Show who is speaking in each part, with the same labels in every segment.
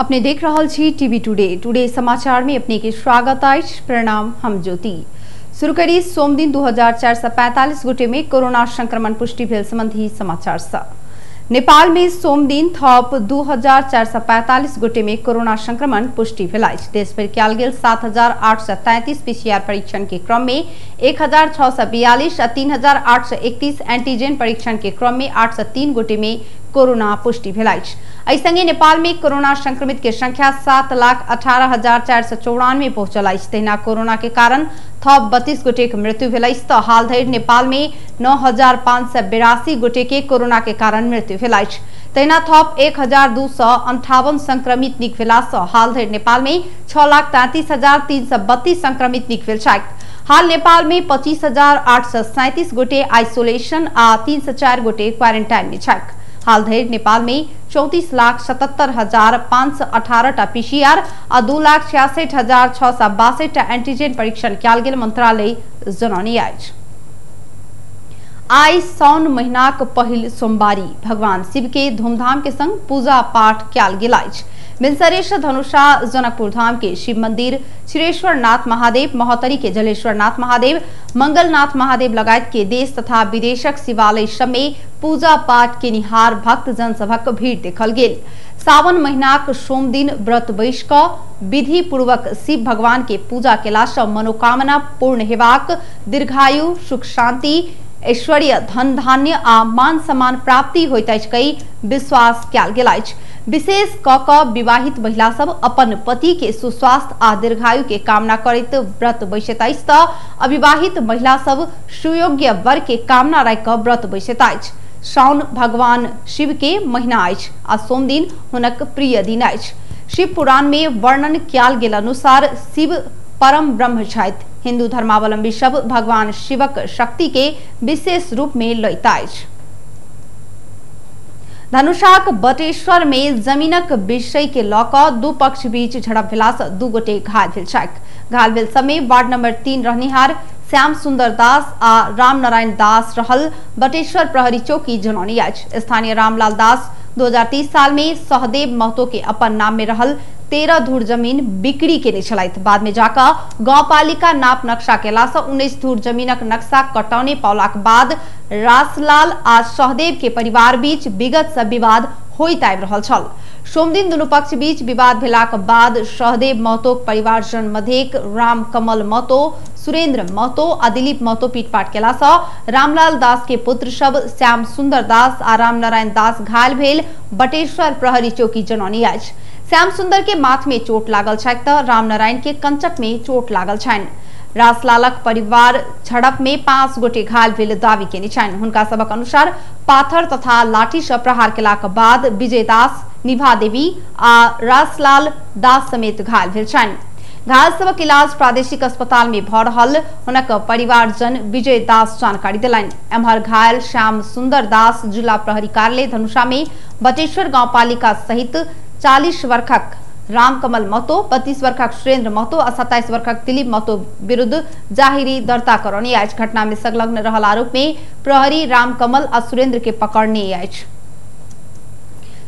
Speaker 1: अपने देख रहल छी टीवी टुडे। टुडे समाचार में अपने के स्वागत अछि। प्रणाम, हम ज्योति। शुरू करी सोमदिन 2445 गोटे में कोरोना संक्रमण पुष्टि भेल संबंधी समाचार सँ। नेपाल में सोमदिन थप 2445 गोटे में कोरोना संक्रमण पुष्टि भेल अछि। देशभरि कयल गेल 7833 पीसीआर परीक्षण के क्रम में 1642 आ 3831 एंटीजन परीक्षण के क्रम में 803 गोटे में कोरोना पुष्टि भेल अछि। एहि संगे नेपाल में कोरोना संक्रमित के संख्या 7,18,494 पहुंचल अछि। तहिना कोरोना के कारण थप 32 गोटे के मृत्यु भेल अछि। तऽ हाल धरि नेपाल में 9,582 गोटे के कोरोना के कारण मृत्यु भेल अछि। तहिना थप 1,258 संक्रमित निक भेला सँ हाल धरि नेपाल में 6,33,332 संक्रमित निक भेल छथि। हाल नेपाल में 25,837 गोटे आइसोलेशन आ 304 गोटे क्वारेंटाइन में छथि। हाल धरि नेपाल में 34,77,518 टा पीसीआर आ 2,66,662 टा एंटीजन परीक्षण कयल गेल मंत्रालय जनौने अछि। आइ साउन महीनाक पहिल सोमवारी भगवान शिव के धूमधाम के संग पूजा पाठ कयल गेल अछि। बिनसरेश धनुषा जनकपुर धाम के शिव मंदिर, क्षीरेश्वर नाथ महादेव, महोत्तरी के जलेश्वर नाथ महादेव, मंगलनाथ महादेव लगायत के देश तथा विदेशक शिवालय सब में पूजा पाठ के निहार भक्त जनसभक भीड़ देखल गेल। सावन महीनाक सोमदिन व्रत बैस कऽ विधि पूर्वक शिव भगवान के पूजा केला सँ मनोकामना पूर्ण हेबाक, दीर्घायु, सुख शांति, ऐश्वर्य, धन धान्य आ मान सम्मान प्राप्ति होइत अछि कहि विश्वास कयल गेल अछि। विशेष कऽ कऽ विवाहित महिला सब अपन पति के सुस्वास्थ्य आ दीर्घायु के कामना करैत व्रत बैसैत अछि तऽ अविवाहित महिला सब सुयोग्य वर के कामना राखि कऽ व्रत बैसैत अछि। साउन भगवान शिव के महीना अछि आ सोमदिन हुनक प्रिय दिन अछि। शिव पुराण में वर्णन कयल गेल अनुसार शिव परम ब्रह्म छथि। हिंदू धर्मावलंबी सब भगवान शिवक शक्ति के विशेष रूप में लैत अछि। धनुषाक बटेश्वर में जमीनक विषय के लऽ कऽ दू पक्ष बीच झड़प भेला सँ दू गोटे घायल भेल छथि। घायल भेल समय वार्ड नंबर 3 रहनिहार श्याम सुंदर दास आ राम नारायण दास रहल बटेश्वर प्रहरी चौकी जनौने अछि। स्थानीय रामलाल दास 2030 साल में सहदेव महतो के अपन नाम में रहल 13 धूर जमीन बिक्री केने छलथि। बाद में जाकऽ गांवपालिका नाप नक्शा केला सँ 19 धूर जमीनक नक्शा कटौने पौलाक बाद रासलाल आ सहदेव के परिवार बीच विगत सँ विवाद होइत आबि रहल छल। सोमदिन दुनू पक्ष बीच विवाद भेलाक बाद सहदेव महतोक परिवारजन मध्येक राम कमल महतो, सुरेंद्र महतो आ दिलीप महतो पीटपाट केला सँ रामलाल दास के पुत्र सब श्याम सुंदर दास आ रामनारायण दास घायल भेल बटेश्वर प्रहरी चौकी जनौने अछि। श्याम सुंदर के माथ में चोट लागल छैक तऽ रामनारायण के कंचक में चोट लागल छनि। रासलालक परिवार झड़प में 5 गोटे घायल भेल दावी केने छनि। हुनका सबक अनुसार पाथर तथा लाठी सँ प्रहार केलाक बाद विजय दास, निभा देवी आ रासलाल दास समेत घायल भेल छनि। घायल सबक इलाज प्रादेशिक अस्पताल में भऽ रहल हुनक परिवारजन विजय दास जानकारी देलनि। एम्हर घायल श्याम सुंदर दास जिला प्रहरी कार्यालय धनुषा में बटेश्वर गांवपालिका सहित 40 वर्षक रामकमल महतो, 32 वर्षक सुरेंद्र महतो आ 27 वर्षक दिलीप महतो विरुद्ध जाहिरी दर्ता करौने अछि। घटना में संलग्न रहल आरोप में प्रहरी रामकमल आ सुरेंद्र के पकड़ने अछि।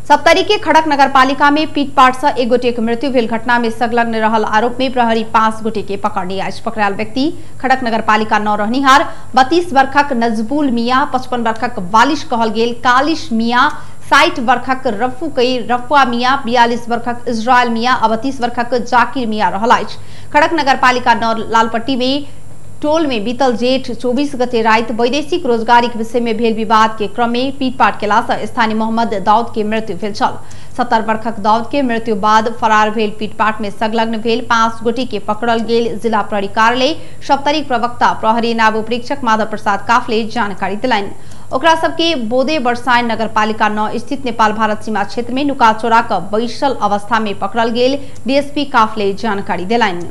Speaker 1: सप्तरी के खड़क नगरपालिका में पीटपाट से एक गोटे के मृत्यु भेल घटना में संलग्न रहल आरोप में प्रहरी 5 गोटे के पकड़ने अछि। पकड़ायल व्यक्ति खड़क नगरपालिका 9 रहनिहार 32 वर्षक नजबुल मियाँ, 55 वर्षक बालिश कहल गेल कालिश मियाँ, 60 वर्षक रफू कई रफुआ मियाँ, 42 वर्षक इजरायल मियाँ आ 32 वर्षक जाकिर मियाँ रहल अछि। खड़क नगरपालिका 9 लालपट्टी में टोल में बीतल जेठ 24 गते राति वैदेशिक रोजगारी के विषय में भेल विवाद के क्रम में पीटपाट केला सँ स्थानीय मोहम्मद दाऊद के मृत्यु भेल छल। 70 वर्षक दाऊद के मृत्यु बाद फरार भेल पीटपाट में संलग्न भेल 5 गोटे के पकड़ल गेल जिला प्रहरी कार्यालय सप्तरी प्रवक्ता प्रहरी नायब उपरीक्षक माधव प्रसाद काफले जानकारी देलनि। ओकरा सबके बोदे बरसाइन नगरपालिका 9 स्थित नेपाल भारत सीमा क्षेत्र में नुका चोरा कऽ बैसल अवस्था में पकड़ल गेल डीएसपी काफले जानकारी देलनि।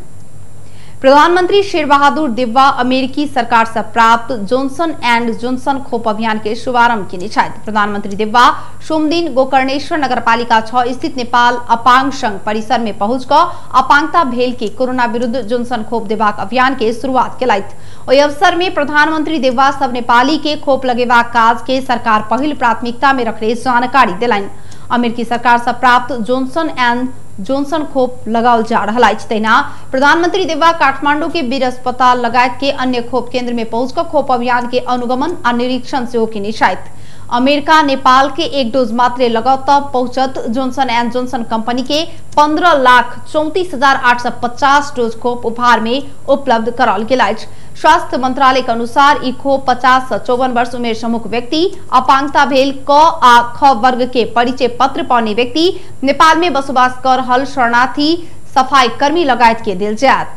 Speaker 1: प्रधानमंत्री शेरबहादुर देउवा अमेरिकी सरकार से प्राप्त जॉनसन एंड जॉनसन खोप अभियान के शुभारंभ केने छथि। प्रधानमंत्री देउवा सोमदिन गोकर्णेश्वर नगरपालिका 6 स्थित नेपाल अपांग संघ परिसर में पहुंच कऽ अपांगता भेल के कोरोना विरुद्ध जॉनसन खोप देबाक अभियान के शुरुआत केलथि। ओहि अवसर में प्रधानमंत्री देउवा सब नेपाली के खोप लगेबाक काज के सरकार पहिल प्राथमिकता में रखने जानकारी देलनि। अमेरिकी सरकार से प्राप्त जॉनसन एंड जोनसन खोप लगाओल जा रहल अछि। तहिना प्रधानमंत्री देउवा काठमांडू के वीर अस्पताल लगायत के अन्य खोप केंद्र में पहुंच कऽ खोप अभियान के अनुगमन आ निरीक्षण सेहो केने छथि। अमेरिका नेपाल के एक डोज मात्रे लगाओत पहुंचत जोनसन एंड जोनसन कंपनी के 15,34,850 डोज खोप उपहार में उपलब्ध कराओल गेल अछि। स्वास्थ्य मंत्रालय के अनुसार ई खोप 50 से 54 वर्ष उमेर समूह व्यक्ति, अपांगता भेल क आ ख वर्ग के परिचय पत्र पाउने व्यक्ति, नेपाल में बसोबास कर रहल शरणार्थी, सफाई कर्मी लगायत के देल जायत।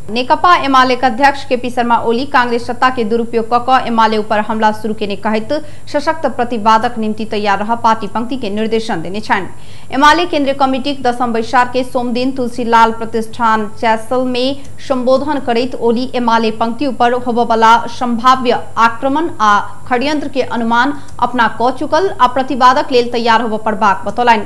Speaker 1: नेकपा एमाले के अध्यक्ष केपी शर्मा ओली कांग्रेस सत्ता के दुरुपयोग क क एमाले ऊपर हमला शुरू केने कहैत सशक्त प्रतिवादक निम्ति तैयार रह पार्टी पंक्ति के निर्देशन देने छनि। एमाले केंद्रीय कमिटी के 10म बैसार के सोमदिन तुलसीलाल प्रतिष्ठान चैसल में संबोधन करैत ओली एमाले पंक्ति ऊपर होबयवला संभाव्य आक्रमण आ षड्यंत्र के अनुमान अपना क चुकल आ प्रतिवादक लेल तैयार होबय पड़बाक बतौलनि।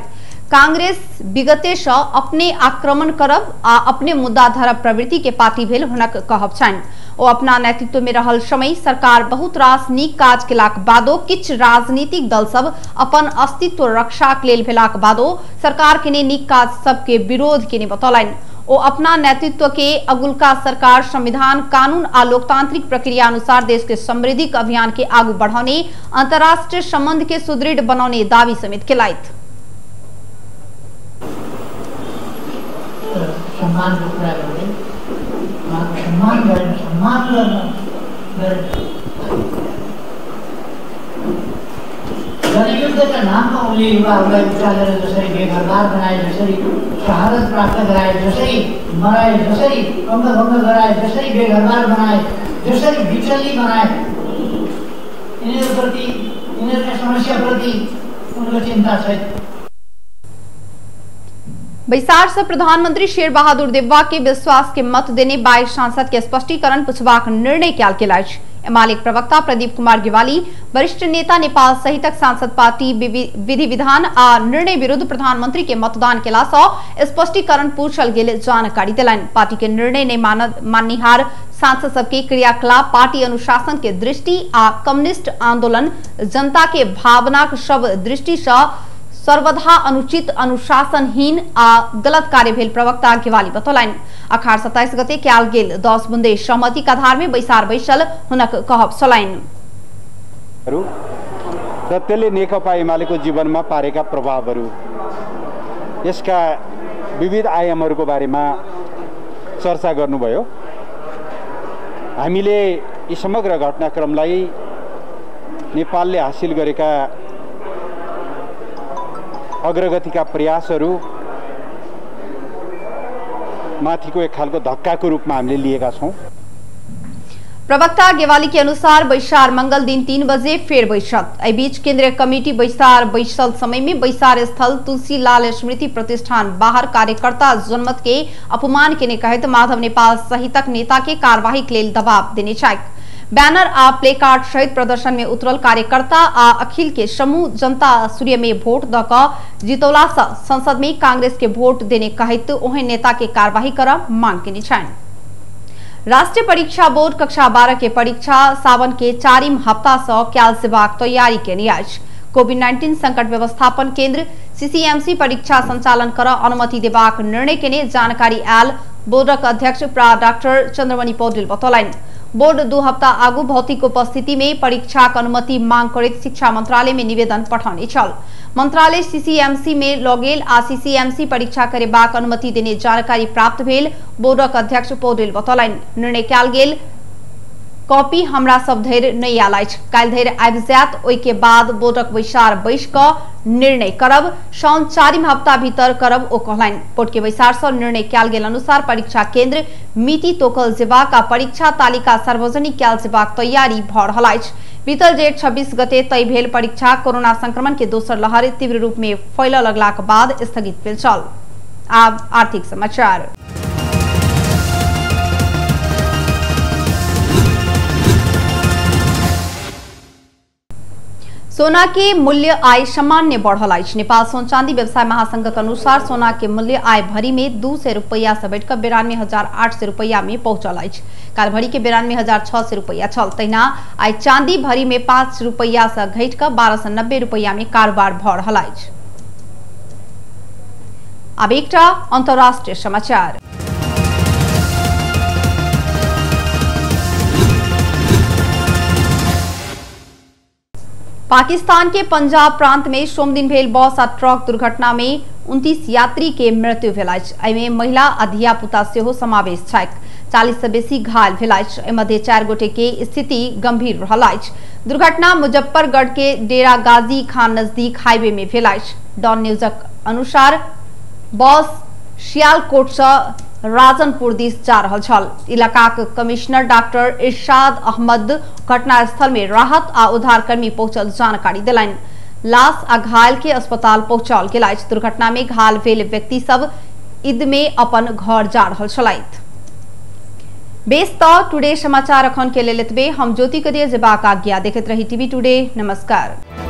Speaker 1: कांग्रेस विगते सँ अपने आक्रमण करब आ अपने मुद्दा धरब प्रवृत्ति के पार्टी भेल हुनक कहब छनि। ओ अपना नेतृत्व में रहल समय सरकार बहुत रास नीक काज केलाक बादो किछु राजनीतिक दल सब अपन अस्तित्व रक्षाक लेल भेलाक बादो सरकार केने नीक काज सबके विरोध केने बतौलनि। ओ अपना नेतृत्व के अगुलका सरकार संविधान, कानून आ लोकतांत्रिक प्रक्रिया अनुसार देश के समृद्धि के अभियान के आगू बढ़ौने, अंतर्राष्ट्रीय संबंध के सुदृढ़ बनौने दावी समेत केलथि।
Speaker 2: सम्मानको कुरा गर्दै उहाँको सम्मान गरेर सम्मान गर्न गरेर जनयुद्धका नाममा उनले युवाहरूलाई उचालेर जसरी बेघरबार बनाए, जसरी शहादत प्राप्त गराए, जसरी मराए, जसरी अङ्गभङ्ग गराए, जसरी बेघरबार बनाए, जसरी बिचल्ली बनाए, यिनीहरूप्रति, यिनीहरूका समस्याप्रति उनको चिन्ता छैन।
Speaker 1: बैसार से प्रधानमंत्री शेर बहादुर देउवा के विश्वास के मत देने 22 सांसद के स्पष्टीकरण पूछबाक निर्णय कयल गेल अछि। एमाले प्रवक्ता प्रदीप कुमार गेवाली वरिष्ठ नेता नेपाल सहितक सांसद पार्टी विधि विधान आ निर्णय विरुद्ध प्रधानमंत्री के मतदान केला सँ स्पष्टीकरण पूछल गेल जानकारी देलनि। पार्टी के निर्णय नहि माननिहार सांसद सबके क्रियाकलाप पार्टी अनुशासन के दृष्टि आ कम्युनिस्ट आंदोलन जनता के भावनाक सब दृष्टि सँ सर्वथा अनुचित, अनुशासनहीन आ गलत कार्य भेल प्रवक्ता गेवाली बतौलनि। अखाड़ 27 गते कयल गेल 10 बुंदे सहमति के आधार में बैसार बैसल हुनक कहब छलनि।
Speaker 3: र त्यसले नेकपा एमालेको जीवनमा पारेका प्रभावहरू, यसका विविध आयामहरूको बारेमा चर्चा गर्नुभयो। हामीले यी समग्र घटनाक्रमलाई नेपालले हासिल गरेका अग्रगतिका प्रयासहरू माथिको एक खालको धक्काको रूपमा हामीले लिएका छौँ।
Speaker 1: प्रवक्ता गेवाली के अनुसार बैसार मंगल दिन 3 बजे फेर बैसत। एहि बीच केंद्रीय कमिटी बैसार बैसल समय में बैसार स्थल तुलसीलाल स्मृति प्रतिष्ठान बाहर कार्यकर्ता जनमत के अपमान केने कहैत माधव नेपाल सहितक नेता के कार्यवाही के लेल दबाव देने छथि। बैनर आ प्लेकार्ड सहित प्रदर्शन में उतरल कार्यकर्ता आ अखिल के समूह जनता सूर्य में वोट द क जितौला सँ संसद में कांग्रेस के वोट देने कहैत ओहन नेता के कार्यवाही करब मांग केने छनि। राष्ट्रीय परीक्षा बोर्ड कक्षा 12 के परीक्षा सावन के 4 हफ्ता सँ कयल जेबाक तैयारी केने अछि। कोविड-19 संकट व्यवस्थापन केंद्र सीसीएमसी परीक्षा संचालन कर अनुमति देबाक निर्णय केने जानकारी आयल बोर्डक अध्यक्ष प्रा डॉक्टर चंद्रमणि पौडेल बतौलनि। बोर्ड 2 हफ्ता आगू भौतिक उपस्थिति में परीक्षाक अनुमति मांग करैत शिक्षा मंत्रालय में निवेदन पठौने छल। मंत्रालय सीसीएमसी में लऽ गेल आ सीसीएमसी परीक्षा करेबाक अनुमति देने जानकारी प्राप्त भेल बोर्डक अध्यक्ष पौडेल बतौलनि। निर्णय कयल गेल कॉपी हमरा सब धरि नहि आयल अछि, काल्हि धरि आबि जायत, ओहि के बाद बोर्डक बैसार बैस कऽ निर्णय करब, साउन 4 हफ्ता भीतर करब, ओ कहलनि। बोर्ड के बैसार सँ निर्णय कयल गेल अनुसार परीक्षा केंद्र मिति तोकल जेबाक आ परीक्षा तालिका सार्वजनिक कयल जेबाक तैयारी भऽ रहल अछि। बीतल जेठ 26 गते तय भेल परीक्षा कोरोना संक्रमण के दोसर लहर तीव्र रूप में फैलऽ लगलाक बाद स्थगित भेल छल। आब आर्थिक समाचार। सोना के मूल्य आय सामान्य बढ़ल अछि। नेपाल सोन चांदी व्यवसाय महासंघक अनुसार सोना के मूल्य आय भरी में 200 रुपया से बढ़िकऽ 92,800 रुपया में पहुंचल अछि। काल भरी के 92,600 रुपया छल। तहिना आइ चांदी भरी में 5 रुपया से घटि कऽ 1290 रुपया में कारोबार भऽ रहल अछि। आब एकटा अंतर्राष्ट्रीय समाचार। पाकिस्तान के पंजाब प्रांत में सोमदिन भेल बस आ ट्रक दुर्घटना में 29 यात्री के मृत्यु भेल अछि। एहिमे महिला आ धियापुता सेहो समावेश छैक। 40 से बेसी घायल भेल अछि। एहि मध्य 4 गोटे के स्थिति गंभीर रहल अछि। दुर्घटना मुजफ्फरगढ़ के डेरा गाजी खान नजदीक हाईवे में भेल अछि। डॉन न्यूजक अनुसार बस सियालकोट से राजनपुर दिस जा रहल छल। इलाकाक कमिश्नर डॉक्टर इरशाद अहमद घटनास्थल में राहत आ उद्धारकर्मी पहुंचल जानकारी देलनि। लाश आ घायल के अस्पताल पहुंचाओल गेल अछि। दुर्घटना में घायल भेल व्यक्ति सब ईद में अपन घर जा रहल छलथि। बेस त टुडे समाचार अखन के लेल एतबे। हम ज्योति करिए जेबाक आज्ञा। देखैत रही टीवी टुडे। नमस्कार।